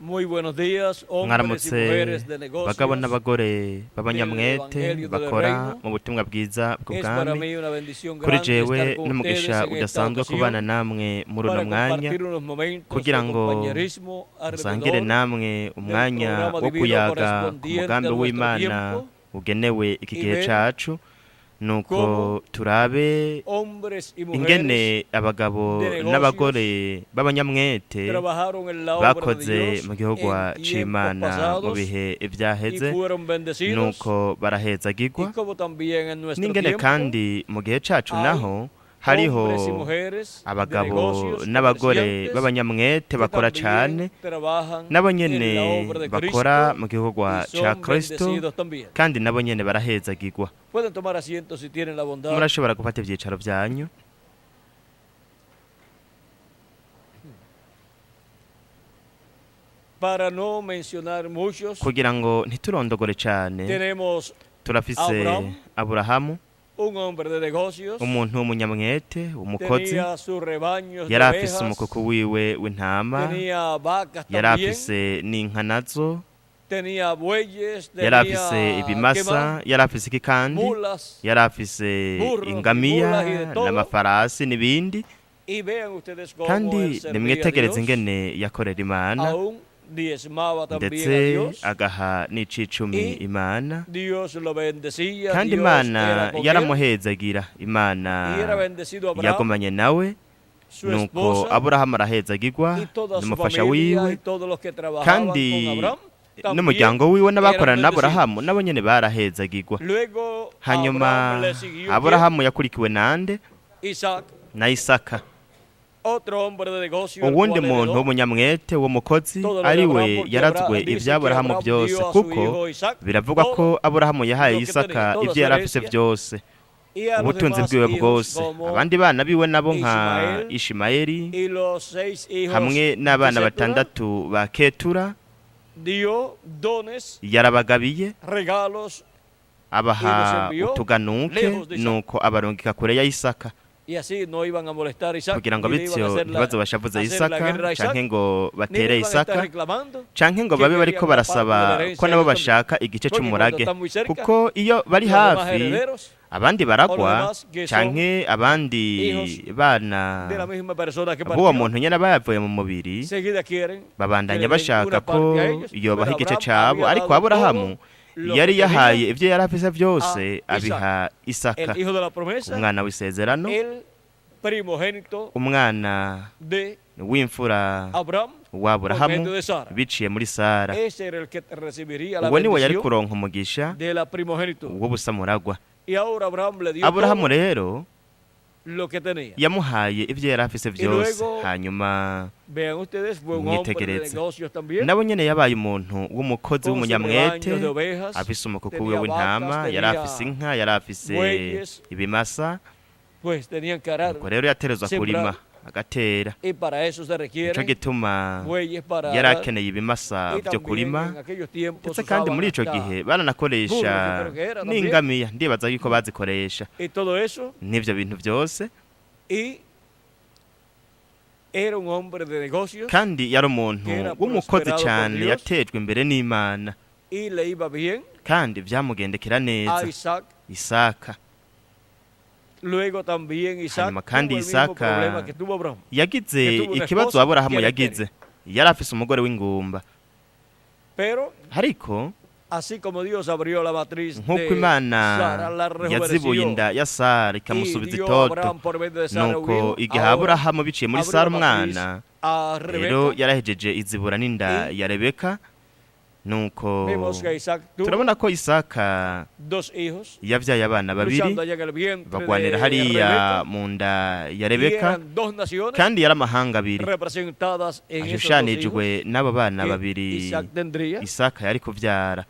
Muy buenos días, hombres y Mwaramutse mujeres de bagabo negocios. N'abagore b'abanyamwete Evangelio del bakora Reino. Mu butumwa bwiza Es para bw'ubwami. Mí una bendición Kuri grande jewe estar con n'umugisha ustedes en esta udasanzwe kubana ocasión namwe muri uno para mwanya compartir unos momentos kugira de ngo compañerismo musangire alrededor namwe umwanya programa wo divino kuyaga ku correspondiente mugambi a nuestro w'Imana tiempo ugenewe iki y gihe ver cacu, nuko cómo turabe hombres y mujeres ingene abagabo de negocios n'abagore b'abanyamwete trabajaron en la obra de bakoze Dios mu gihugu en tiempos c'Imana mu pasados bihe y vyaheze, fueron bendecidos, nuko barahezagirwa, y como también en nuestro n'ingene tiempo kandi mu gihe cacu hay naho hariho hombres y mujeres de abagabo negocios, n'abagore comerciantes, b'abanyamwete que bakora cane, también trabajan nabo en la nyene obra de bakora Cristo mu gihugu y ca son Kristo, bendecidos también. Kandi nabo nyene barahezagirwa. Pueden tomar asiento si tienen la bondad. Murashobora gufata ivyicaro vyanyu. Para no mencionar muchos, Kugira ngo ntiturondogore cane, tenemos turafise Abraham, Aburahamu, un hombre de negocios, umuntu w'umunyamwete, umukozi. Tenía sus rebaños de Yari afise ovejas, umukuku wiwe w'intama, tenía vacas yari también, afise n'inka nazo, tenía bueyes, yari afise tenía ¿qué ibimasa, más? Yari afise iki kandi? Mulas, Yari afise burros y ingamiya mulas y de todo. N'amafarasi n'ibindi. Y vean ustedes cómo Kandi él servía a nimwitegereze Dios, ingene yakorera Imana, aún diezmaba también a ndetse Dios. Agaha n'icicumi Y Imana. Dios lo bendecía, Kandi Dios Imana era con él, yaramuhezagira, Imana y era bendecido Abraham, yagumanye nawe. Su Nuko esposa, Aburahamu arahezagirwa y toda su n'umufasha familia wiwe, y todos los que trabajaban kandi con Abraham también n'umuryango wiwe n'abakorana eran n'Aburahamu bendecidos. Nabo nyene barahezagirwa. Luego Hanyuma Abraham le siguió Aburahamu yakurikiwe nande? ¿Quién? Isaac, Na Isaka, otro hombre de negocio, el uwundi cual muntu heredó w'umunyamwete w'umukozi, todo lo de ari we Abraham, porque yarazwe Abraham dice ibya que Aburahamu Abraham byose, dio a su kuko hijo Isaac biravugwa todo ko Aburahamu yahaye lo que Isaka tenía, toda ibyo su yari afise herencia, byose, y a los ubutunzi demás bwiwe hijos bwose. como Abandi bana biwe nabo nka Ismael Ishimayeli y los seis hijos hamwe de n'abana Cetura, batandatu ba Ketura, dio dones, yarabagabiye, regalos, abaha y los envió utuganuke, lejos de Isaac. Nuko abarungika kure ya Isaka, Y así no iban a molestar a Isaac, kugira ngo ni le iban a bityo hacer la, ntibazobashavuze hacer la Isaka guerra a Isaac, canke ngo ni batere le iban a estar Isaka, reclamando canke ngo que babe bariko querían la parte de barasaba la herencia ko nabo ellos también. bashaka igice Porque cuando c'umurage, están muy cerca, kuko iyo bari los demás hafi herederos abandi o los baragwa, demás que son canke abandi hijos bana de la misma persona que b'uwo partió, muntu nyene bavuye mu mubiri, enseguida quieren que babandanya le den bashaka una ko parte a ellos. yobaha Pero igice Abraham cabo. había Ariko dado Aburahamu todo lo yari que tenía yahaye ivyo yari afise vyose, a Isaac, abiha Isaka, el hijo de la promesa, umwana w'isezerano, el primogénito umwana de w'imfura Abraham wa por Aburahamu medio de Sara. biciye muri Sara. Ese era el que recibiría la Uwo niwe yari bendición kuronka umugisha de la primogenitura. w'ubusamuragwa. Y ahora Abraham le dio Aburahamu todo rero lo que tenía. Yamuhaye ivyo yari afise Y vyose. luego, Hanyuma vean ustedes, fue un hombre de mwitegereze, negocios también, nabo nyene yabaye umuntu w'umukozi con sus w'umunyamwete, rebaños de ovejas, afise umukuku wiwe tenía w'intama, vacas, yari afise tenía inka, yari afise bueyes, ibimasa. Pues tenían que arar, Nuko rero yaterezwa kurima sembrar, agatera, y para eso se nico requieren gituma bueyes para yari arar, akeneye ibimasa y vyo también kurima. en aquellos tiempos Ndetse kandi usaban muri ico hasta gihe baranakoresha burros, yo creo que era también. N'ingamiya, ndibaza yuko bazikoresha Y todo eso, n'ivyo bintu vyose. Y era un hombre de negocios Kandi yari umuntu que era w'umukozi prosperado por cane, Dios yatejwe imbere n'Imana, y le iba bien kandi vyamugendekera a neza Isaac. Isaka. Luego también Isaac Hanyuma kandi tuvo el mismo Isaka problema que tuvo Abraham, yagize que tuvo una ikibazo esposa Aburahamu que era yagize, estéril. yari afise umugore w'ingumba. Pero Ariko así como Dios abrió la matriz nk'uko de Imana Sara, la yazibuye rejuveneció inda ya Sara y ikamusubiza dio a itoto, Abraham por medio de Sara un nuko hijo, igihe ahora Aburahamu biciye muri abrió Sara la matriz umwana, a rero Rebeca yarahejeje izibura n'inda y ya Rebeka. Nuko vemos que Isaac tuvo turabona ko Isaka dos hijos yabyaye abana babiri, luchando allá en el vientre bagwanira de hariya Rebeca, mu nda ya y Rebeka, eran dos naciones kandi yari amahanga abiri representadas en esos dos hijos ashushanijwe n'abo bana que babiri Isaac tendría, Isaka yari kuvyara.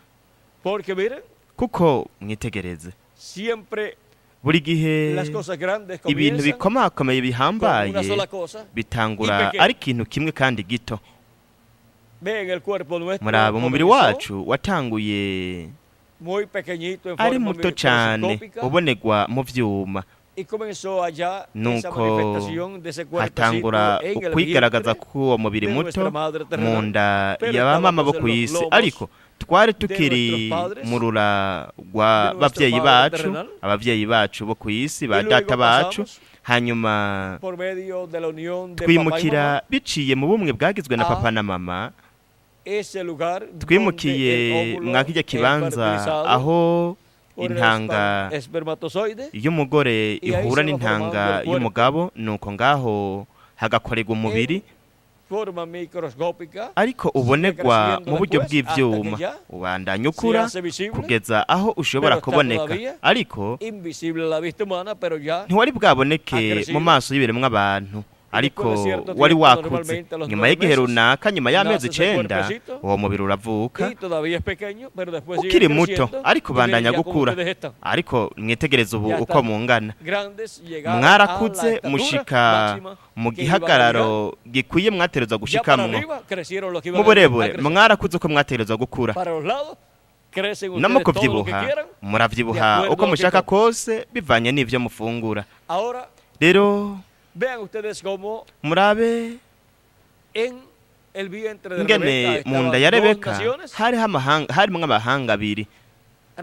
Porque miren, Kuko mwitegereze, siempre buri gihe las cosas grandes ibintu comienzan bikomakomeye con bihambaye una sola cosa bitangura y pequeña. Ari ikintu kimwe kandi gito. Ven, el cuerpo nuestro Muraba umubiri comenzó wacu watanguye muy pequeñito en ari forma muto cane, microscópica ubonegwa mu vyuma, Y comenzó allá esa Nuko manifestación de ese hatangura cuerpecito en el ukwigaragaza vientre k'uwo mubiri de muto nuestra madre mu terrenal. nda Pero ya ba mama estábamos bo en ku los isi, lomos ariko twari de tukiri nuestros padres, mu rura rwa de nuestro bavyeyi padre bacu, terrenal. abavyeyi bacu bo ku isi, ba Y luego data bacu. pasamos Hanyuma por medio de la unión de papá y twimukira mamá biciye mu bumwe bwagizwe na a papa na mama, ese lugar donde el twimukiye óvulo mwa kirya es kibanza fertilizado aho por el intanga espermatozoide y'umugore Y ahí ihura se va n'intanga formando el cuerpo. y'umugabo, nuko ngaho hagakorerwa umubiri, en forma microscópica, ariko ubonegwa creciendo mu buryo después hasta que bw'ivyuma, ya ubandanya se ukura hace visible, kugeza aho ushobora pero está kuboneka, todavía ariko invisible a la vista humana, pero ya ntiwari bwaboneke ha crecido. mu maso y'ibiremwa abantu, ariko después de cierto wari tiempo, wakuze. normalmente a los Nyuma 9 y'igihe meses, runaka, nyuma y'amezi nace ese 9, cuerpecito uwo mubiri uravuka y todavía es pequeño, pero después sigue ukiri muto, creciendo, ariko y miren ubandanya ya cómo gukura. ustedes están. Ariko mwitegereze ubu Ya uko están mungana, grandes, llegaron a la mwarakuze estatura mushika máxima mu que iban a llegar. gihagararo gikwiye mwaterezwa Ya para gushikamwo. arriba crecieron los que Mu iban a burebure crecer. mwarakuze uko mwaterezwa gukura, Para los lados crecen no mu ustedes todo lo que kuvyibuha quieran. De muravyibuha acuerdo uko a lo que mushaka comen. kose bivanye n'ivyo mufungura. Ahora Rero vean ustedes cómo murabe en el vientre de ingene Rebeca mu nda estaban ya dos Rebeka naciones hariho amahanga, harimwo amahanga abiri.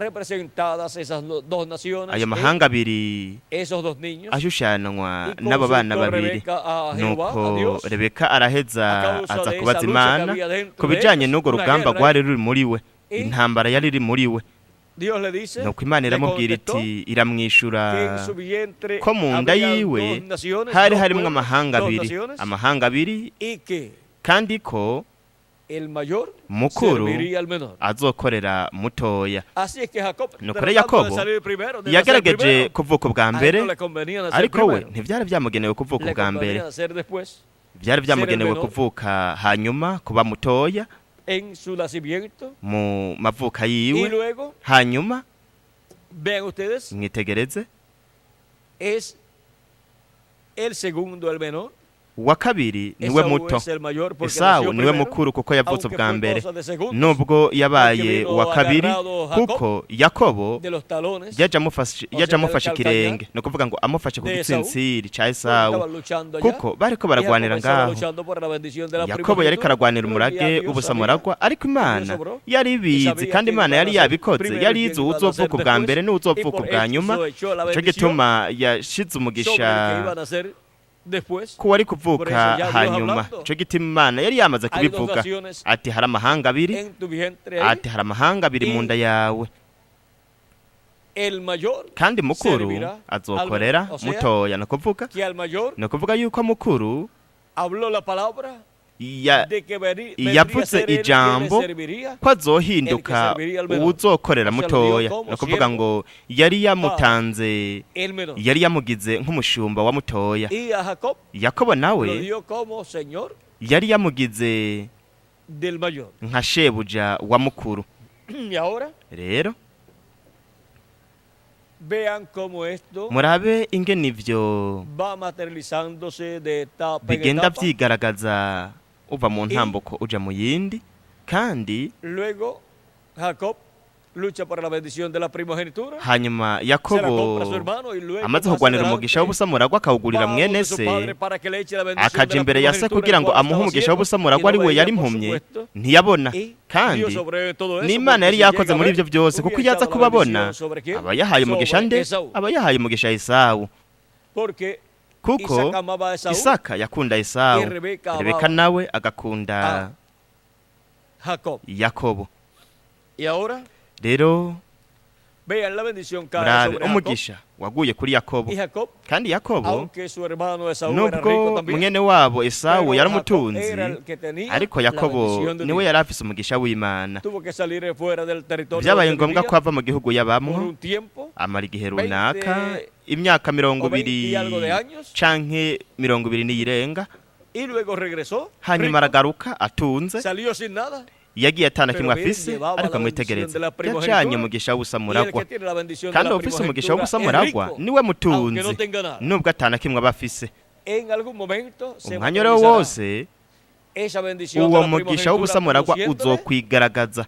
representadas, esas dos naciones Ayo en mahanga abiri esos dos niños. ashushanwa Y n'abo bana consultó babiri. Rebeca a Jehová, a Nuko Dios, Rebeka araheza a causa aza de esa kubaza lucha que Imana había dentro ku de bijanye ellos, n'urwo una rugamba guerra. rwari ruri muri we, Y intambara yari iri muri we. Dios le dice, Nuko Imana le iramubwira contestó iti, iramwishura que en su vientre ko mu nda había yiwe dos naciones, hari dos harimwo pueblos, amahanga dos abiri, naciones, amahanga abiri, y que kandi ko el mayor mukuru serviría al menor. azokorera mutoya. Así es que Jacob, Nuko rero tratando de Yakobo salir primero, de nacer yagerageje primero, kuvuka ubwa a él mbere, no le convenía nacer ariko we primero, ntivyari vyamugenewe kuvuka le ubwa mbere, convenía nacer después vyari vyamugenewe menor. kuvuka hanyuma, kuba mutoya en su nacimiento. mu mavuka Y yiwe. luego, Hanyuma vean ustedes, mwitegereze, es el segundo, el menor. uwa kabiri niwe Esaú muto, es el mayor porque Esawu nació niwe primero, mukuru kuko yavutse aunque ubwa fue mbere, cosa de segundos, nubwo yabaye porque vino uwa kabiri, agarrado Jacob kuko Yakobo de los talones, yaje amufashe, o sea, yaje del amufashe calcañar ikirenge, ni ukuvuga ngo amufashe ku de Esaú, gitsintsiri ca porque Esawu, estaban luchando allá, kuko bariko y Jacob baragwanira estaba ngaho. luchando por la bendición de la Yakobo yariko primogenitura, aragwanira pero umurage ya Dios ubusamuragwa, ariko sabía, Imana sobró, yari ibizi, sabía kandi quién Imana iba a yari nacer yabikoze, primero y yari quién izi iba a nacer uwuzovuka ubwa después, mbere y n'uwuzovuka por ubwa nyuma. eso echó la Nico bendición gituma yashize sobre el que umugisha iba a nacer después. ko wari Por eso kuvuka ya Dios hanyuma. hablando, Nico gituma Imana yari yamaze hay dos kubivuga, naciones ati hari amahanga abiri, en tu vientre ahí, ati hari amahanga abiri mu y nda yawe, el mayor kandi mukuru servirá al azokorera menor. O sea, mutoya. Ni ukuvuga que al mayor ni ukuvuga yuko mukuru habló la palabra de que vendría a yavuze ser él quien le ijambo serviría, ko azohinduka el que serviría al menor. uwuzokorera O sea, lo mutoya. dio como Ni ukuvuga siervo ngo yari yamutanze, el menor. yari yamugize nk'umushumba wa mutoya. Y a Jacob Yakobo lo nawe dio como señor yari yamugize del mayor. nka shebuja wa mukuru. Y ahora Rero vean cómo esto murabe ingene ivyo va materializándose de etapa en bigenda etapa. vyigaragaza uva mu ntambuko uja mu yindi, kandi Luego Jacob lucha por la bendición de la primogenitura, hanyuma se la Yakobo compra a su hermano y luego amaze más kugwanira adelante umugisha w'ubusamuragwa akawugurira va a mwene donde su se, padre para que le eche la bendición akaja de la imbere ya se primogenitura, kugira el ngo cual amuhe estaba umugisha ciego w'ubusamuragwa y no ari we veía, yari por impumye, supuesto. ntiyabona. Y Kandi Dios obró todo eso, n'Imana porque yari si llega yakoze a muri ver, ivyo byose, kuko hubiera iyo aza echado la kubabona bendición sobre quién? aba yahaye umugisha Sobre nde? Esaú. Aba yahaye umugisha Esawu, Porque kuko Isaac amaba a Esaú, Isaka yakunda Esawu, y Rebeca amaba Rebeka nawe agakunda a Jacob. Yakobo. Y ahora Rero vean la bendición cae murabe sobre Jacob. umugisha waguye kuri Yakobo, Y Jacob, kandi Yakobo aunque su hermano Esaú era rico nubwo también, mwene wabo Esawu pero yari Jacob umutunzi, era el que tenía ariko la Yakobo bendición de niwe Dios. yari afise umugisha w'Imana. Tuvo que salir fuera del territorio Vyabaye donde ngombwa vivía ko ava mu gihugu por yabamwo un tiempo, amara igihe 20 runaka, imyaka mirongo o 20 ibiri y algo de años, canke 20 n'iyirenga, y luego regresó hanyuma rico, aragaruka atunze. salió sin nada. Yagiye atana Pero kimwe miren, afise, llevaba ariko la amwitegereze bendición de la primogenitura, yacanye umugisha Y el w'ubusamuragwa. que tiene la bendición de Kandi la ufise umugisha primogenitura es w'ubusamuragwa rico, niwe aunque no mutunzi, tenga nada. nubwo atana kimwe aba afise. En algún momento se Umwanya rero materializará wose esa bendición de uwo la mugisha primogenitura w'ubusamuragwa produciéndole uzokwigaragaza.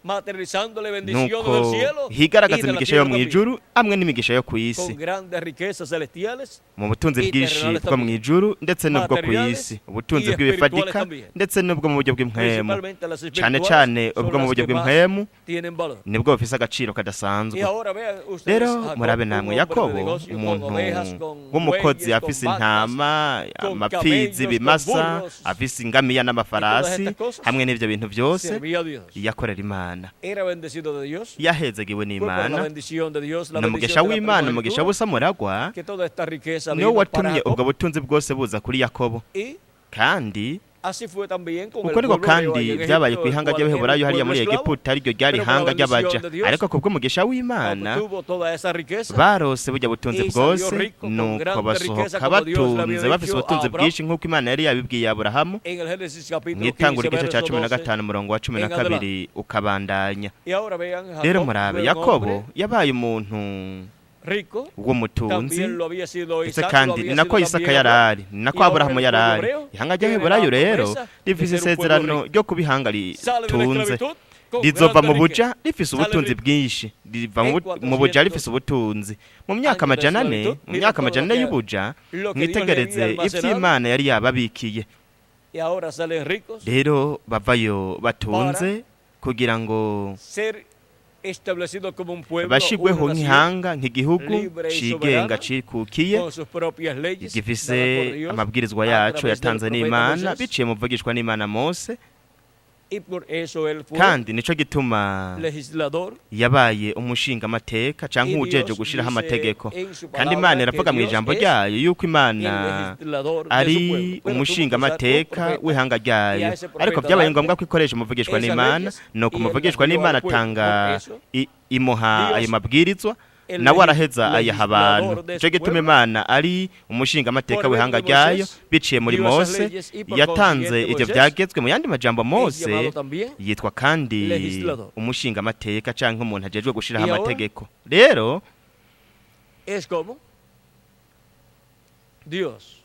Materializándole bendiciones Nuko del cielo y higaragaza de la imigisha yo tierra mu también, ijuru hamwe n'imigisha yo ku isi, con grandes riquezas celestiales mu butunzi y bwinshi terrenales bwo mu también, ijuru ndetse n'ubwo ku materiales isi, ubutunzi y espirituales bw'ibifatika también. ndetse n'ubwo mu buryo bw'impwemu, Principalmente las cane espirituales cane son ubwo mu las buryo que más bw'impwemu tienen valor. nibwo bufise agaciro Y kadasanzwe. ahora vean ustedes, Rero Jacob, murabe un namwe hombre de Yakobo, negocio, con umuntu ovejas, con w'umukozi bueyes, con afise vacas, intama, con amapfizi, camellos, con ibimasa, burros, afise ingamiya y todas n'amafarasi, estas cosas, hamwe n'ivyo bintu vyose servía a Dios. yakorera Imana, Era bendecido de Dios. yahezagiwe Fue por la n'Imana. bendición de Dios, la Ni umugisha bendición de la w'Imana, umugisha primogenitura, w'ubusamuragwa que toda esta riqueza niwo vino para watumye Jacob. ubwo butunzi bwose buza kuri Yakobo. Y Kandi así fue también con uko el niko pueblo hebreo kandi allá en byabaye Egipto, ku el ihanga cual era un ry'Abaheburayo hariya pueblo muri esclavo, Egiputa, ariryo ryari pero por la ihanga bendición ry'abaja, de Dios ariko kubw'umugisha w'Imana obtuvo toda esa riqueza barose burya butunzi y salió bwose, rico con nuko grande basohoka riqueza como Dios le había batunze, bafise dicho a ubutunzi Abraham bwinshi nk'uko Imana yari yabibwiye Aburahamu en el Génesis capítulo mw'itangura 15, igice ca verso cumi na 12 gatanu umurongo wa cumi na en adelante. kabiri ukabandanya. Y ahora vean, Rero Jacob murabe fue un Yakobo hombre yabaye umuntu rico, w'umutunzi, también lo había sido ndetse Isaac, lo kandi había ni nako sido Isaka también yari Abraham. ari, ni nako Y ahora Aburahamu el yari pueblo ari. hebreo Ihanga tiene la ry'Abaheburayo rero promesa de rifise ser un pueblo isezerano rico. ryo kuba ihanga Sale de la ritunze, esclavitud con rizova grande mu buja riqueza. rifise Sale ubutunzi rico. bwinshi, riva En mu buja 400 rifise ubutunzi. Mu myaka años de 400, esclavitud, mu miren myaka todo lo 400 que, y'ubuja, lo que Dios le había mwitegereze ivyo almacenado Imana yari yababikiye. y ahora salen ricos Rero bavayo para batunze kugira ngo ser establecido como un pueblo, bashigweho una nación nk'ihanga, nk'igihugu libre y cigenga soberana, cikukiye, con sus propias leyes dadas por gifise Dios amabwirizwa a yaco través del yatanze profeta n'Imana Moisés. biciye mu vugishwa n'Imana Mose. Y por eso él fue Kandi nico gituma legislador. yabaye umushingamateka canke Y uwujejwe Dios gushiraho dice amategeko. en su Kandi Imana palabra que iravuga mu Dios ijambo es ryayo yuko el Imana legislador de su ari pueblo. Pero tuvo que usar un umushingamateka profeta w'ihanga y a ryayo, ese ariko profeta byabaye darle ngombwa ko ikoresha umuvugishwa esas n'Imana. leyes Nuko y él las umuvugishwa dio n'Imana al pueblo. Por atanga eso imuha ayo Dios, mabwirizwa, el nawe araheza ayaha abantu. legislador de Nico su gituma pueblo, Imana ari umushingamateka por medio w'ihanga de ryayo, Moisés, biciye muri dio esas Mose leyes y por yatanze consiguiente ivyo Moisés vyagezwe. Mu yandi majambo, es Mose llamado también yitwa kandi legislador. umushingamateka canke umuntu ajejwe gushiraho Y ahora amategeko. Rero es como Dios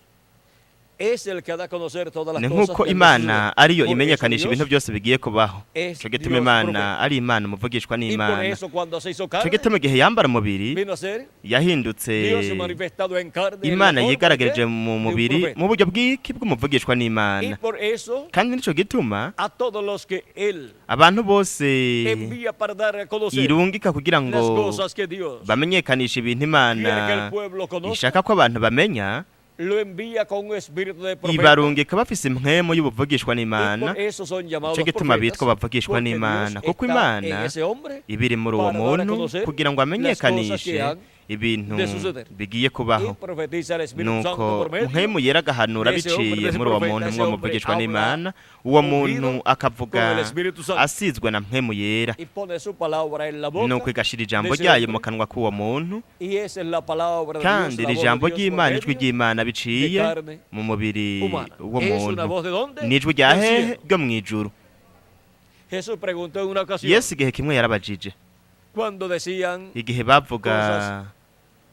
es el que da a conocer todas las ni cosas nk'uko que han de Imana suceder. ariyo Por eso imenyekanisha Dios ibintu byose bigiye kubaho. es Ico gituma Dios Imana profeta. ari Imana umuvugishwa Y por n'Imana. eso cuando se hizo Ico carne, gituma igihe yambara umubiri vino a ser yahindutse Dios manifestado en carne en la Imana forma de yigaragarije qué? mu De un mubiri profeta. mu buryo bw'iki bw'umuvugishwa Y n'Imana. por eso Kandi nico gituma a todos los que él abantu bose envía para dar a conocer irungika kugira las ngo cosas que Dios bamenyekanishe ibintu quiere que Imana el pueblo conozca, ishaka ko abantu bamenya, lo envía con un espíritu de profeta. ibarungika bafise impwemu y'ubuvugishwa Y n'Imana. por eso son Nico llamados gituma profetas, bitwa bavugishwa porque Dios n'Imana, kuko está en Imana ese hombre ibiri muri uwo para dar a muntu conocer kugira ngo las cosas que amenyekanishe han ibintu de suceder. bigiye Y kubaho. profetiza el Espíritu Santo Nuko por medio mpwemu yera agahanura de ese hombre, de biciye ese muri uwo profeta, muntu ese mwo hombre muvugishwa habla n'Imana, uwo muntu ungido akavuga con el Espíritu Santo asizwe na mpwemu yera, y pone su palabra en la boca nuko igashira de ijambo ese ryayo mu hombre. kanwa k'uwo muntu. Y esa es la palabra de Dios, Kandi la iri voz de jambo Dios por ry'Imana, ijwi medio ry'Imana de biciye carne mu mubiri humana. w'uwo Es una muntu, voz de dónde? ni ijwi rya Del hehe? cielo. Ryo mw'ijuru. Jesús preguntó en una ocasión Yesu igihe kimwe yarabajije, cuando decían igihe bavuga cosas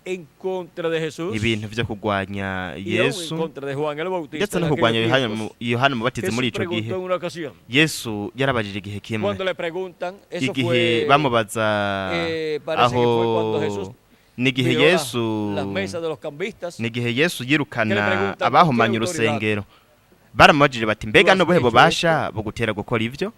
en contra de Jesús ibintu vyo kurwanya y aún en Yesu contra de Juan el Bautista ndetse en no kurwanya aquellos Yohana tiempos. Yohana Umubatizi muri Jesús ico gihe, preguntó en una ocasión Yesu yarabajije igihe kimwe, cuando le preguntan, eso igihe fue, bamubaza parece que fue cuando aho Jesús n'igihe miró Yesu las mesas de los cambistas n'igihe Yesu que le yirukana preguntan, ¿con qué abahumanya autoridad urusengero, baramubajije bati tú mbega has n'ubuhe hecho bubasha esto? bugutera gukora ivyo?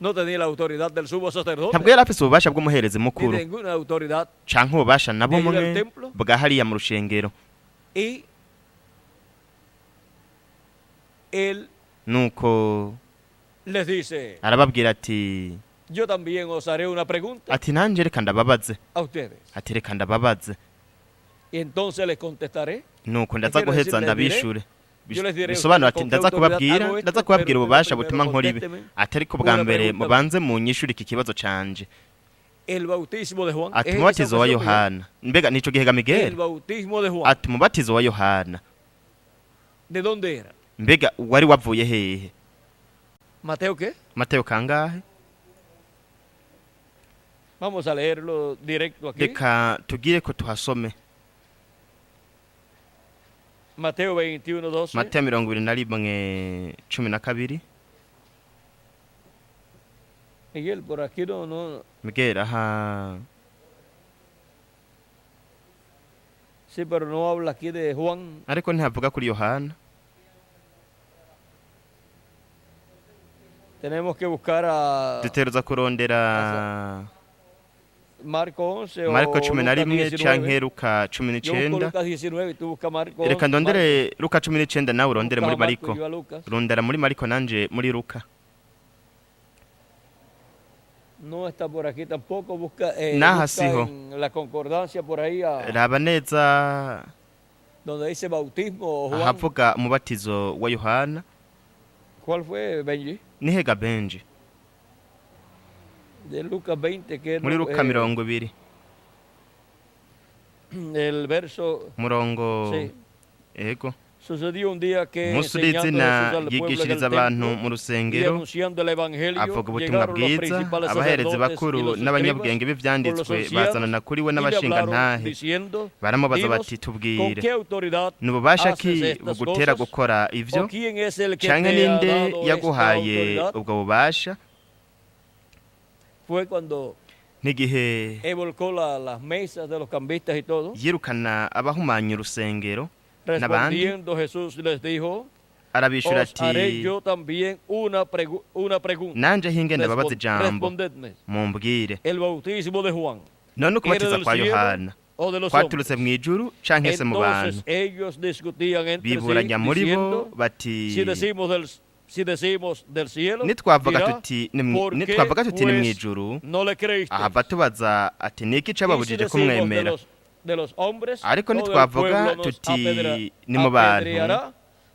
No tenía la autoridad del sumo sacerdote Ntabwo yari afise ububasha bw'umuherezi ni mukuru ninguna autoridad canke ububasha na de ir al bumwe templo bwa hariya mu rushengero. y él Nuko les dice, arababwira ati yo también os haré una pregunta ati nanje reka ndababaze, a ustedes. ati reka ndababaze. Y entonces les contestaré. Nuko ndaza Quiero decir, guheza les diré, ndabishure. yo les diré a Bisobanura ustedes ati con qué ndaza autoridad kubabwira, hago esto, ndaza pero kubabwira ustedes ububasha primero butuma nkora ibi, contésteme ati ariko bwa una mbere pregunta. mubanze munyishure iki kibazo canje. El bautismo de Juan, Ati ¿es en esa umubatizo wa ocasión, Miguel? Yohana, mbega nico gihe ga El Miguel? bautismo de Juan, Ati umubatizo wa Yohana ¿de dónde era? mbega wari wavuye hehe? ¿Mateo qué? Mateyo kangahe? Vamos a leerlo directo aquí. Reka tugire ko tuhasome. Mateo 21, 12. Mateyo 21:12. Miguel, por aquí no, no. Miguel, aha. Sí, pero no habla aquí de Juan. Ariko ntihavuga kuri Yohana. Tenemos que buscar a Dutegerezwa kurondera Marco 11 o Mariko cumi na Lucas rimwe 19. canke Luka cumi Yo busco n'icenda. Lucas 19 y tú buscas Marco. Reka ndondere Luka 19 nawe urondere muri Busca a Marco Mariko. y yo a Lucas. Rondera muri Mariko nanje muri Luka. No está por aquí tampoco. Busca, Naha busca siho. en la concordancia por ahí a, Raba neza donde dice bautismo o Juan. ahavuga umubatizo wa Yohana. ¿Cuál fue, Benji? Nihega Benji? De Lucas 20, que es Muri Luka 20. El verso. Murongo. Sí. Ego. Sucedió un día que Umunsi enseñando urizina Jesús al pueblo en el yigishiriza abantu templo mu y rusengero, anunciando el evangelio, avuga ubutumwa llegaron los bwiza, principales abaherezi sacerdotes y bakuru los escribas n'abanyabwenge con los b'ivyanditswe ancianos bazanana kuri we y le hablaron n'abashingantahe, diciendo: baramubaza "Dinos, bati ¿con tubwire, qué autoridad ni ububasha haces ki estas bugutera cosas? gukora ivyo, ¿O quién es el que canke te ha ninde dado esta yaguhaye autoridad?" ubwo bubasha? Fue cuando N'igihe volcó las mesas de los cambistas y todo. yirukana abahumanya urusengero n'abandi, Respondiendo Jesús les dijo: arabishura "Os ati haré yo también una pregunta. nanje hinge ndababaza ijambo, Respondedme. mumbwire, ¿El bautismo de Juan none era ukubatiza del kwa cielo Yohana o de los kwaturutse hombres?" mw'ijuru canke se mu bantu? Entonces ellos discutían entre sí, Biburanya muri bo diciendo: bati Si decimos del cielo, nitwavuga dirá: tuti ni "¿Por qué, nitwavuga tuti ni pues, mw'ijuru, no le creísteis?" ahava tubaza ati niki Y si cababujije decimos de kumwemera? los hombres, Ariko todo el nitwavuga pueblo nos tuti ni mu bantu, apedreará,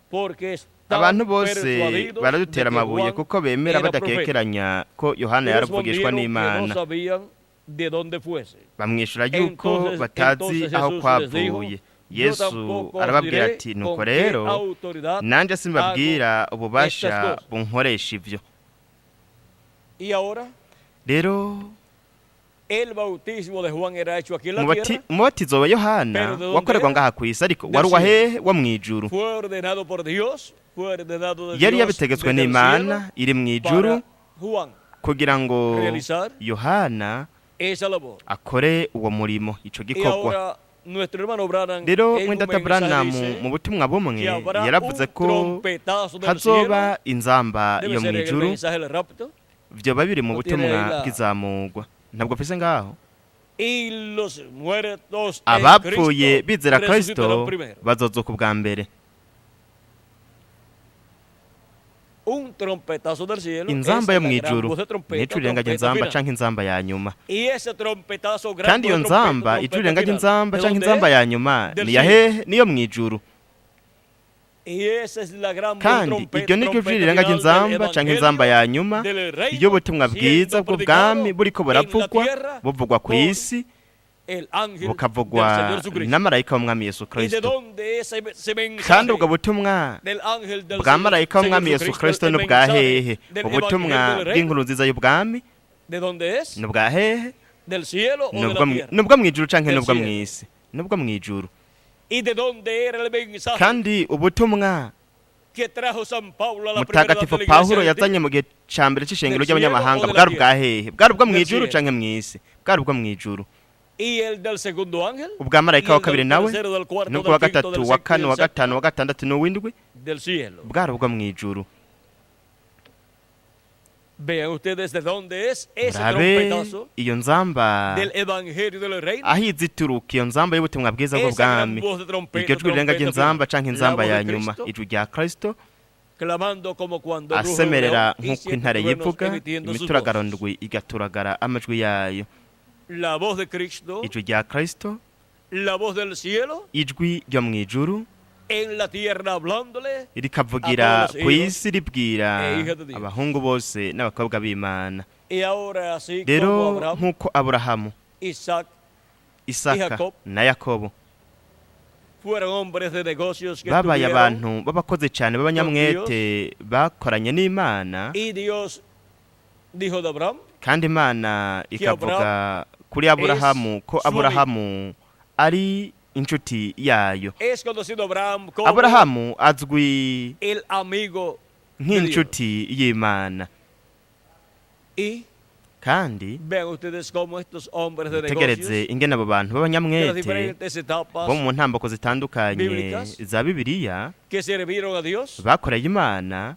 porque están abantu bose persuadidos de baradutera que amabuye Juan kuko bemera era profeta. badakekeranya ko Yohana Y yaravugishwa respondieron que no n'Imana. sabían de dónde fuese. Bamwishura yuko batazi Entonces aho Jesús les dijo: kwavuye. "Yo Yesu tampoco os arababwira diré ati nuko con qué rero autoridad nanje simbabwira hago ububasha estas cosas." bunkoresha ivyo. Y ahora Rero el bautismo de Juan era hecho aquí en la tierra, umubatizo wa Yohana Pero ¿de dónde wakorerwa era? ngaha kw'isi, ariko Del wari uwa cielo. hehe? Wo mw'ijuru. Fue ordenado por Dios, fue ordenado de Yari Dios yabitegetswe desde el n'Imana cielo iri mw'ijuru para Juan kugira ngo realizar Yohana esa labor. akore uwo murimo, ico Y gikorwa. ahora nuestro hermano Branham Rero en un mwendata mensaje Branham dice mu butumwa bumwe que habrá yaravuze un ko trompetazo del cielo. hazoba inzamba Debe yo ser en el mw'ijuru, mensaje del rapto. vyoba biri mu No tiene butumwa ahí la- bw'izamurwa. Ntabwo mfise ngaho. Y los muertos en Abapfuye Cristo bizera Kristo resucitarán primero. bazozuka ubwa mbere. Un trompetazo del cielo Inzamba es yo la gran mw'ijuru voz de trompeta, nico irenga trompeta inzamba final. canke inzamba ya nyuma. Y ese trompetazo, gran Kandi voz iyo de trompeta, nzamba trompeta ijuru irenga final, inzamba ¿de canke dónde inzamba es? ya nyuma Del ni ya cielo. hehe? Niyo mw'ijuru. Y esa es la gran voz de Kandi trompeta, iryo niryo jwi trompeta rirenga final del inzamba canke inzamba evangelio ya nyuma del reino iyo ubutumwa bwiza siendo bw'ubwami predicado buriko en la buravugwa, tierra buvugwa ku por isi, el ángel del bukavugwa Señor Jesucristo. n'amarayika w'umwami Yesu ¿Y de Kristo. dónde es ese mensaje Kandi ubwo butumwa del ángel del bwa Señor, marayika Señor w'umwami Yesu Jesucristo, Kristo el ni ubwa mensaje hehe? del Ubutumwa evangelio del reino? bw'inkuru nziza y'ubwami ¿De dónde es? ni ubwa hehe? ¿Del cielo o Ni de la ubwo tierra? ni ubwo mw'ijuru canke Del ni ubwo cielo. mw'isi? Ni ubwo mw'ijuru. ¿Y de dónde era el mensaje Kandi ubutumwa que trajo San Pablo a la primera edad mutagatifu de la iglesia Pawulo gentil? yazanye mu gihe ca mbere c'ishengero Del cielo ry'abanyamahanga o de la bwari tierra? ubwa hehe? Bwari ubwo Del mw'ijuru cielo. canke mw'isi? Bwari ubwo mw'ijuru. ¿Y el del segundo ángel? Ubwa ¿Y marayika el wa del kabiri nawe, tercero, del cuarto, n'ubwo wa del quinto, gatatu, del wa sexto y kane, del wa séptimo? gatanu, wa gatandatu n'uwindwi? Del cielo. Bwari ubwo mw'ijuru. Vean ustedes de dónde es ese Murabe trompetazo iyo nzamba del evangelio del reino. aho izituruka, iyo nzamba y'ubutumwa bwiza Esa gran bw'ubwami, voz de trompeta, iryo jwi rirenga trompeta ry'inzamba final, canke la inzamba voz ya de nyuma, Cristo, ijwi rya Kristo clamando como cuando ruge un asemerera león y nk'uko siete intare truenos yivuga, emitiendo sus imituragaro voces. ndwi igaturagara amajwi yayo. La voz de Cristo, Ijwi rya Kristo, la voz del cielo ijwi ryo mw'ijuru en la tierra hablándole rikavugira A todos los ku hijos isi ribwira e hijas de Dios. abahungu bose n'abakobwa b'Imana. Y ahora así como Rero Abraham, nk'uko Aburahamu, Isaac Isaka Jacob na Yakobo fueron hombres de negocios que babaye estuvieron abantu b'abakozi cyane b'abanyamwete bakoranye n'Imana, y Dios dijo de Abraham kandi Imana ikavuga kuri Aburahamu ko su Aburahamu ari inshuti yayo. es conocido Abraham como Aburahamu azwi el amigo de Dios. nk'inshuti y'Imana. Y Kandi Vean ustedes cómo estos hombres de tegereze negocios ingene abo bantu de las b'abanyamwete diferentes etapas bo mu ntambako zitandukanye bíblicas za Bibiliya que sirvieron a Dios bakoreye Imana,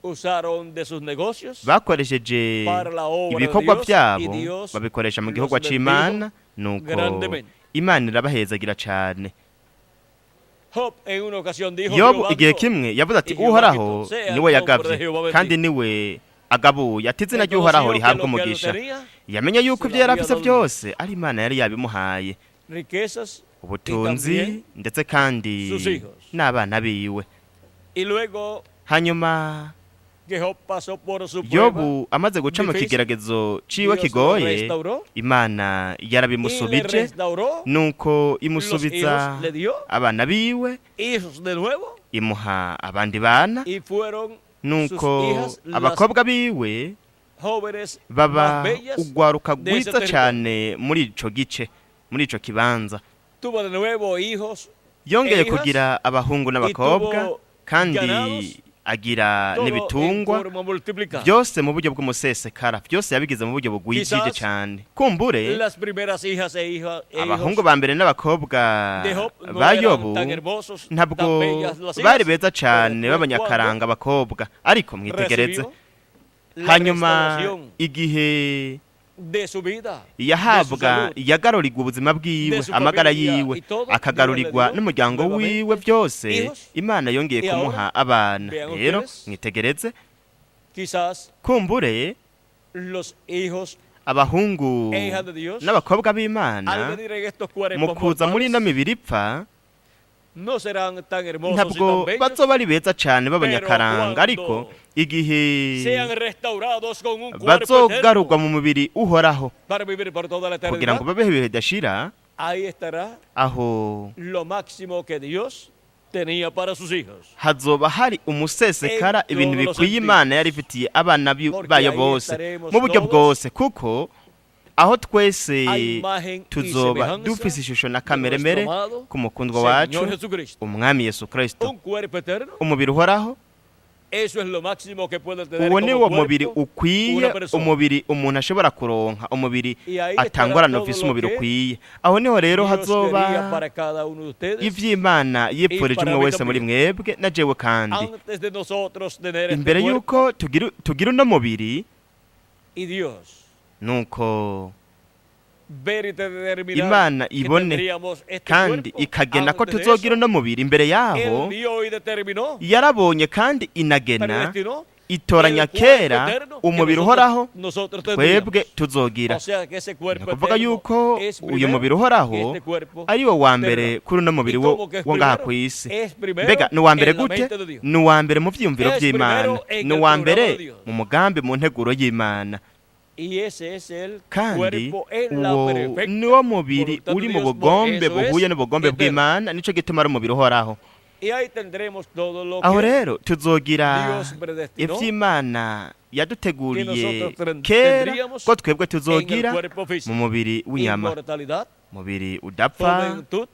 usaron de sus negocios bakoresheje para la obra de ibikorwa Dios y byabo, Dios babikoresha mu los gikorwa bendijo c'Imana, nuko grandemente. Imana irabahezagira cane. Job en una ocasión dijo: Yobu Jehová igihe dio kimwe yavuze ati: y Jehová Uhoraho quitó. Sea el niwe nombre de yagavye Jehová kandi bendito. niwe agabuye, ati izina ry'Uhoraho Reconoció que rihabwa lo que él umugisha. tenía, Yamenye yuko se ibyo lo yari había afise dado Dios. byose ari Imana yari yabimuhaye, Riquezas y ubutunzi también ndetse kandi sus hijos. n'abana biwe. Y luego Hanyuma que Job pasó por su prueba Yobu amaze guca mu difícil, kigeragezo ciwe Dios lo kigoye, restauró Imana y le yarabimusubije, restauró nuko los imusubiza hijos, le dio abana biwe, hijos de nuevo imuha abandi bana, y fueron sus nuko hijas las abakobwa biwe jóvenes baba más bellas ugwaruka de ese rwiza territorio. cane muri ico gice, muri ico kibanza. Tuvo de nuevo hijos Yongeye e hijas kugira abahungu n'abakobwa tuvo kandi ganados, agira todo en n'ibitungwa, forma multiplicada. byose mu buryo bw'umusesekara, byose yabigize mu buryo bugwijije Quizás cane. Kumbure las primeras hijas e hijas e abahungu hijos ba mbere n'abakobwa de Job no ba eran Yobu tan hermosos, ntabwo tan bellas las hijas, bari beza pero cane después b'abanyakaranga abakobwa, ariko cuando mwitegereze recibió la hanyuma restauración igihe de su vida, de su yahabwa, salud, yagarurirwa ubuzima bwiwe, de su amagara familia yiwe, y todo, akagarurirwa Dios le dio n'umuryango nuevamente wiwe, byose hijos. Imana yongeye Y ahora, kumuha abana. vean Rero ustedes, mwitegereze, quizás kumbure los hijos abahungu e hijas de Dios, n'abakobwa al b'Imana, venir en estos mu cuerpos kuza muri ino mortales, mibiri ipfa, no serán tan hermosos y ntabwo tan bellos, bazoba ari beza cane b'abanyakaranga, pero ariko cuando igihe sean restaurados con un cuerpo bazogarurwa eterno mu mubiri uhoraho para vivir por toda la kugira ngo eternidad, babeho ibihe bidashira, ahí estará aho lo máximo que Dios tenía para sus hijos. Hazoba hari umusesekara En ibintu todos los bikwiye Imana yari sentidos. ifitiye abana Porque bayo ahí bose estaremos mu buryo todos bwose, kuko aho twese a imagen y tuzoba semejanza dufise ishusho na de kameremere nuestro amado ku mukundwa Señor wacu Jesucristo. umwami Yesu Kristo. Un cuerpo eterno, Umubiri uhoraho, eso es lo máximo que puede tener uwo ni como wo mubiri cuerpo ukwiye, una persona. umubiri umuntu ashobora kuronka, umubiri Y ahí estará atangorana todo ufise lo umubiri que ukwiye. Aho niho rero Dios quería hazoba para cada uno de ustedes ivy'Imana yipfurije para umwe mí wese muri también. mwebwe na jewe kandi. Antes de nosotros tener este Imbere cuerpo yuko tugira uno mubiri, y Dios nuko ver y determinar Imana que ibone tendríamos este kandi cuerpo, ikagena ko antes de tuzogira eso, uno mubiri, imbere yaho Él vio y determinó, yarabonye kandi inagena, predestinó itoranya el cuerpo kera eterno que umubiri uhoraho nosotros twebwe tendríamos. tuzogira. O sea que ese Ni cuerpo ukuvuga eterno yuko es uyu primero mubiri que uhoraho este cuerpo ari wo wa mbere terrenal. kuri uno mubiri ¿Y wo cómo que es wo ngaha primero? ku isi. Es primero Mbega ni uwa mbere en la gute? mente de Dios. Ni uwa mbere mu vyiyumviro Es vy'Imana, primero en ni el uwa programa mbere de Dios. mu mugambi, mu nteguro y'Imana. Y ese es el Kandi cuerpo en la uwo perfecta niwo mubiri voluntad de uri mu Dios, por bugombe eso es buhuye n'ubugombe eterno. bw'Imana, nico gituma ari umubiri uhoraho. Y ahí tendremos todo lo Aho que rero tuzogira Dios predestinó ivy'Imana yaduteguriye que nosotros kera tendríamos ko twebwe en el tuzogira cuerpo físico. mu mubiri w'inyama, Inmortalidad, mubiri udapfa, juventud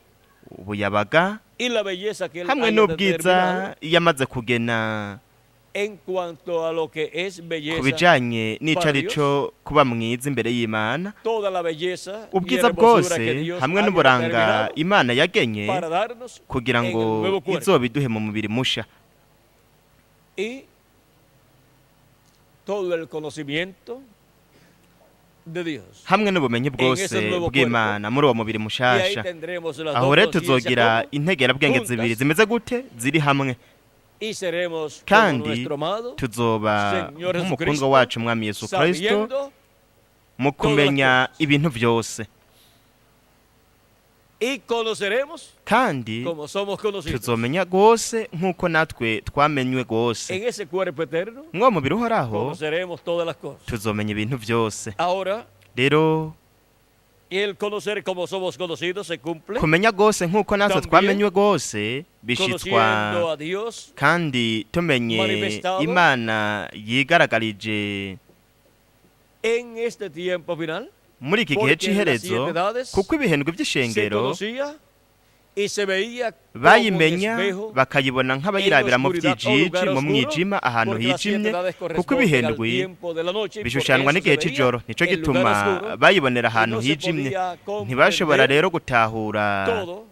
ubuyabaga y la belleza que él hamwe haya n'ubwiza determinado yamaze kugena en cuanto a lo que es ku belleza, bijanye n'ico para ari Dios. co kuba mwiza imbere y'Imana, Toda la belleza y ubwiza hermosura que bwose Dios hamwe haya n'uburanga determinado Imana yagenye para darnos kugira en el ngo nuevo cuerpo. izobiduhe mu mubiri musha, Y todo el conocimiento de Dios. hamwe n'ubumenyi bwose ese nuevo bw'Imana muri uwo mubiri Y ahí mushasha. tendremos las Aho dos rero conciencias tuzogira como integerabwenge juntas. zibiri zimeze gute? Ziri hamwe, y seremos como kandi nuestro amado tuzoba Señor nk'umukundwa Jesucristo, wacu umwami Yesu Kristo sabiendo mu kumenya ibintu byose, y conoceremos kandi como somos conocidos. tuzomenya rwose nk'uko natwe twamenywe rwose. En ese cuerpo eterno Mw'uwo mubiri uhoraho conoceremos todas las cosas. tuzomenya ibintu byose. Ahora, Rero el conocer como somos conocidos se cumple kumenya rwose nk'uko natwe También twamenywe rwose bishitswa conociendo a Dios kandi tumenye manifestado Imana yigaragarije en este tiempo final. Muri iki gihe Porque en las c'iherezo, siete edades kuko ibihendwe se by'ishengero conocía Y se veía como un Bayimenya espejo bakayibona en nk'abayirabira mu oscuridad o byijiji, lugar mu oscuro, mwijima, ahantu porque las siete hijimye, edades kuko corresponden al ibihendwi tiempo de la noche, y por bishushanwa eso se n'igihe veía c'ijoro, nico en lugar gituma oscuro, bayibonera y ahantu no se hijimye. podía Ntibashobora comprender rero gutahura todo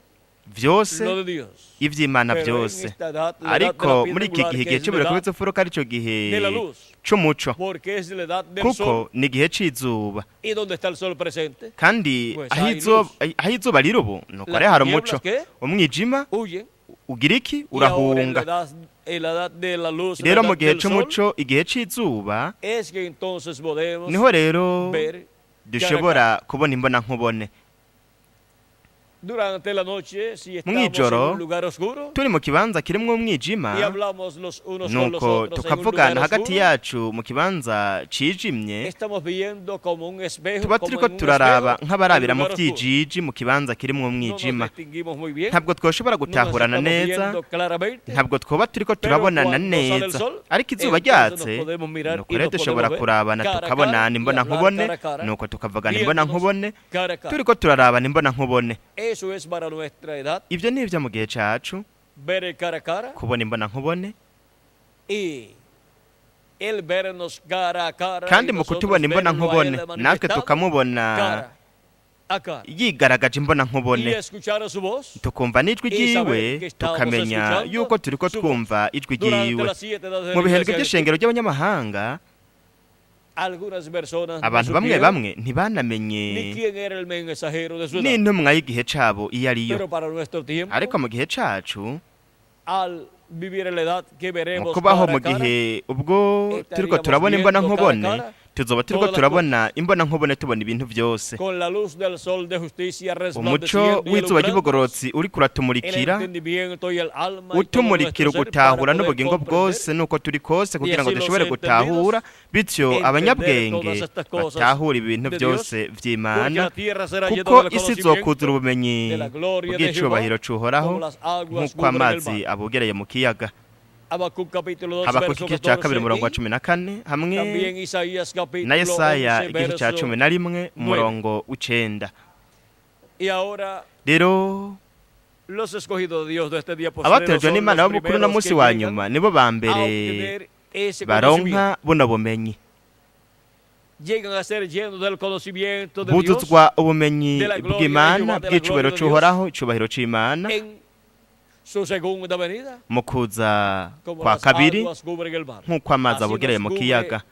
vyose lo de Dios. ivy'Imana Pero en byose. esta edad, la edad de Ariko la piedra muri iki angular, gihe, que igihe es la c'ibiroko edad bw'imfuruka, arico gihe de la luz, c'umuco, porque es la edad del kuko sol, ni igihe c'izuba. y donde está el sol presente, Kandi pues aho hay izuba luz. aho izuba riri ubu, nuko Las rero hari umuco. tinieblas que Umwijima huyen, ugira iki? y ahora en la Urahunga. edad, en la edad de la luz, la Rero mu edad gihe del sol, c'umuco, igihe c'izuba, es que entonces podemos niho rero ver cara a cara. dushobora kubona imbona nkubone. Durante la noche, si estamos en Mw'ijoro, un lugar oscuro turi mu kibanza kirimwo umwijima, y hablamos los unos con los nuko otros en un tukavugana lugar hagati oscuro, yacu mu kibanza cijimye, estamos viendo como un espejo, tuba como turiko en un turaraba espejo, el nk'abarabira mu lugar oscuro. vyijiji mu kibanza kirimwo No nos umwijima. distinguimos muy bien, Ntabwo twoshobora no nos gutahurana estamos neza, viendo claramente, ntabwo twoba turiko pero turabonana cuando sale el neza. sol, Ariko izuba entonces nos ryatse, podemos mirar nuko y rero nos dushobora podemos ver kurabana, cara a cara tukabonana y imbona hablar nkubone, cara a cara, nuko tukavugana imbona viéndonos nkubone, cara a cara. turiko turarabana imbona nkubone. Eso es para nuestra edad, Ivyo ni ivyo mu gihe cacu, ver el cara a cara kubona imbona nkubone. y el vernos cara a cara y Kandi mu nosotros kutubona imbona verlo a nkubone, él natwe manifestado tukamubona cara a cara yigaragaje imbona y nkubone, escuchar su voz tukumva n'ijwi y saber ryiwe, que estamos tukamenya escuchando yuko turiko su voz. twumva ijwi Durante ryiwe. las siete edades de Mu la bihe iglesia by'ishengero ry'abanyamahanga, algunas personas no abantu bamwe supieron bamwe ntibanamenye ni quién era el mensajero de su edad. n'intumwa y'igihe cabo iyo ariyo. Pero para nuestro tiempo, Ariko mu gihe cacu, al vivir en la edad que mu veremos kubaho cara mu a cara, gihe ubwo turiko estaríamos turabona imbona viendo cara a nkubone, cara tuzoba turiko todas las turabona imbona nkubone, tubona ibintu vyose. con la luz del sol de justicia Umuco resplandeciendo y w'izuba alumbrándonos ry'ubugororotsi uriko el uratumurikira, entendimiento y el alma y todo utumurikira nuestro ser para ugutahura poder n'ubugingo comprender bwose nuko turi kose, y kugira ngo así los dushobore gutahura, bityo entender abanyabwenge todas estas cosas batahura ibintu de Dios, byose porque vy'Imana, la tierra será llena kuko del isi izokuzura conocimiento ubumenyi de la gloria de bw'icubahiro Jehová, c'Uhoraho, como las aguas nk'uko cubren el amazi mar. abogereye mu kiyaga. Habacuc capítulo 2, Habakuki verso igice ca kabiri 14 umurongo wa y 14 hamwe también Isaías na capítulo Yesaya 11, igice ca verso 11 9. umurongo w'icenda. Y ahora Rero los escogidos de Dios de este día postrero abatojwe son n'Imana los bo kuri uno primeros munsi que wa llegan nyuma nibo ba a mbere obtener ese conocimiento. baronka buno bumenyi, Llegan a ser llenos del conocimiento de Dios buzuzwa ubumenyi de la gloria de bw'Imana, Jehová, de la bw'icubahiro gloria de Dios c'Uhoraho, icubahiro c'Imana, en su segunda venida, mu kuza como kwa las kabiri, aguas cubren el mar. nk'uko amazi Así nos abogereye mu cubre kiyaga.